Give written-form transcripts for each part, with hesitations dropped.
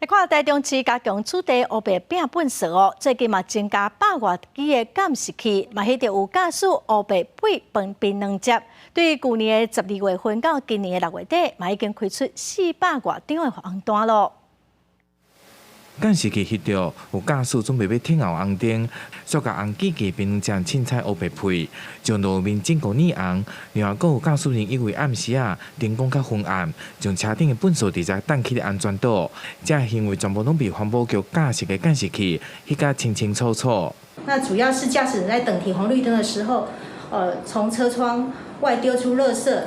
來看台中市加強取締烏白拚糞埽哦，最近嘛增加百外支的監視器，嘛翕著有駕駛烏白廢檳檳榔汁。對舊年的12月份到今年的6月底，嘛已經開出四百外張的紅單囉。監視器翕著有駕駛準備欲停候紅燈，煞共紅機器檳榔凊彩烏白屁，將路面整個染紅。另外，閣有駕駛人因為暗時仔燈光較昏暗，將車頂的糞埽直接擲去咧安全島。這行為全部攏被環保局架設的監視器翕甲清清楚楚。那主要是駕駛人在等停紅綠燈的時候，從車窗外丟出垃圾。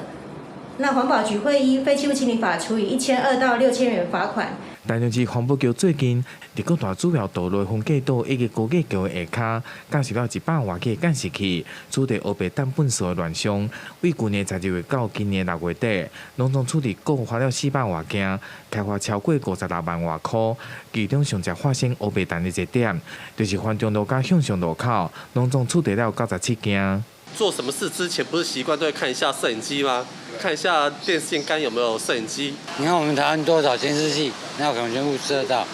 那環保局會依廢棄物清理法處以1200到6000元罰款。台中市環保局最近佇各大主要道路分隔島以及高架橋的下跤，架設了100外個監視器，取締烏白擲糞埽的亂象。為舊年12月到今年6月底，攏總處理告發了400外件，開罰超過56萬外箍。其中上濟發生烏白擲的一點，就是環中路佮向上路口，攏總取締了97件。做什麼事之前，不是習慣都會看一下攝影機嗎？看一下電線桿有沒有攝影機。你看我們台灣多少監視器，那可能全部知得到。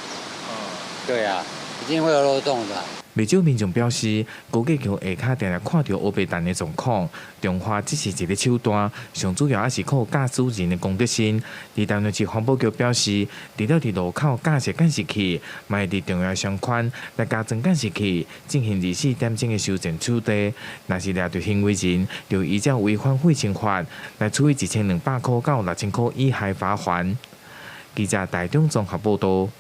對啊，一定會有漏洞的。袂少民眾表示，高架橋下跤定定看著烏白擲的狀況，重罰只是一个手段，上主要還是靠駕駛人的公德心。而台中市環保局表示，除了佇路口架設監視器，嘛會佇重要商圈來加裝監視器，進行24點鐘的搜證取締。若是掠著行為人，就依照違反廢清法來處以1200箍到6000箍以下罰鍰。記者台中綜合報導。